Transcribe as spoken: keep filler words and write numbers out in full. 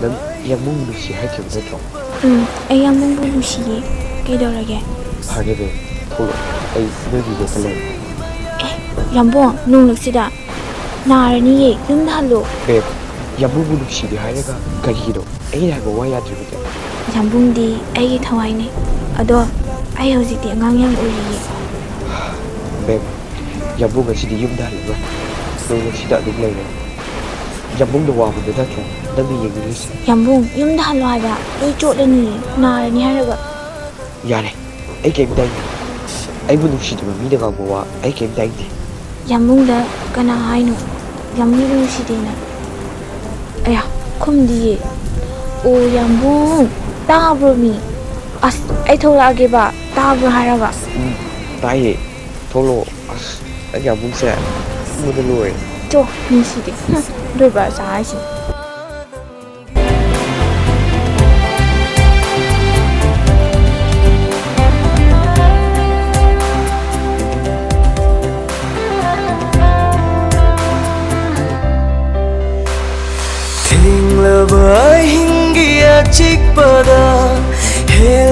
ꯅꯪ ꯌꯥꯝꯕꯨꯡ ꯅꯨꯡꯁꯤ ꯍꯥꯏꯈꯤꯕ ꯅꯠꯇ꯭ꯔꯣ? ꯎꯝ, ꯑꯩ ꯌꯥꯝꯕꯨꯡꯕꯨ ꯅꯨꯡꯁꯤꯌꯦ꯫ ꯀꯩꯗꯧꯔꯒꯦ? ꯐꯔꯦ ꯕꯦꯕ, ꯊꯣꯛꯂꯛꯑꯣ, ꯑꯩ ꯅꯣꯏꯒꯤ ꯒꯦꯠꯇ ꯂꯩꯔꯦ꯫ ꯌꯥꯝꯕꯨꯡ, ꯅꯣꯡꯂꯛꯁꯤꯗ ꯅꯥꯔꯅꯤꯌꯦ, ꯌꯨꯝꯗ ꯍꯜꯂꯣ꯫ ꯕꯦꯕ, ꯌꯥꯝꯕꯨꯡꯕꯨ ꯅꯨꯡꯁꯤꯗꯦ ꯍꯥꯏꯔꯒ ꯀꯔꯤꯒꯤꯅꯣ? ꯑꯩꯅ ꯍꯥꯏꯕ ꯋꯥ ꯌꯥꯗ꯭ꯔꯤꯕꯗꯤ? ꯌꯥꯝꯕꯨꯡꯗꯤ ꯑꯩꯒꯤ ꯊꯋꯥꯏꯅꯦ꯫ ꯑꯗꯣ ꯑꯩ ꯍꯧꯖꯤꯛꯇꯤ ꯑꯉꯥꯡ ꯌꯥꯝ ꯑꯣꯏꯔꯤꯌꯦ꯫ ꯕꯦꯕ, ꯌꯥꯝꯕꯨꯡ ꯉꯁꯤꯗꯤ ꯌꯨꯝꯗ ꯍꯜꯂꯔꯣꯏ꯫ ꯅꯣꯡꯂꯛꯁꯤꯗ ꯑꯗꯨꯝ ꯂꯩꯔꯦ꯫ ꯌꯥꯝꯕꯨꯡꯗꯣ ꯋꯥꯕꯗꯣ ꯅꯠꯇ꯭ꯔꯣ ꯅꯪꯅ ꯌꯦꯡꯅꯤꯡꯉꯤꯁꯦ? ꯌꯥꯝꯕꯨꯡ, ꯌꯨꯝꯗ ꯍꯜꯂꯣ ꯍꯥꯏꯕ꯫ ꯂꯣꯏ ꯆꯣꯠꯂꯅꯤꯌꯦ, ꯅꯥꯔꯅꯤ ꯍꯥꯏꯔꯒ꯫ ꯌꯥꯔꯦ, ꯑꯩ ꯀꯩꯝ ꯇꯥꯏꯗꯦ꯫ ꯑꯩꯕꯨ ꯅꯨꯡꯁꯤꯗꯕ ꯃꯤꯅ ꯉꯥꯡꯕ ꯋꯥ ꯑꯩ ꯀꯩꯝ ꯇꯥꯏꯗꯦ꯫ ꯌꯥꯝꯕꯨꯡꯗ ꯀꯅꯥ ꯍꯥꯏꯅꯣ ꯌꯥꯝꯕꯨꯡꯕꯨ ꯅꯨꯡꯁꯤꯗꯦꯅ? ꯑꯌꯥ, ꯈꯨꯝꯗꯤꯌꯦ꯫ ꯑꯣ ꯌꯥꯝꯕꯨꯡ, ꯇꯥꯕ꯭ꯔꯣ ꯃꯤ? ꯑꯁ, ꯑꯩ ꯊꯣꯛꯂꯛꯑꯒꯦꯕ, ꯇꯥꯕ꯭ꯔꯣ ꯍꯥꯏꯔꯒ꯫ ꯎꯝ, ꯇꯥꯏꯌꯦ꯫ ꯊꯣꯛꯂꯛꯑꯣ꯫ ꯑꯁ, ꯑꯩ ꯌꯥꯝꯕꯨꯡꯁꯦ ꯐꯨꯕꯗ ꯂꯣꯏꯔꯦ꯫ ꯆꯣ, ꯅꯨꯡꯁꯤꯗꯦ꯫ ꯍꯨꯝ, ꯂꯣꯏꯕ ꯑꯆꯥ ꯍꯥꯏꯁꯤꯅꯤ꯫ ꯊꯦꯡꯂꯕ ꯑꯍꯤꯡꯒꯤ ꯑꯆꯤꯛꯄꯗ ꯍꯦꯜ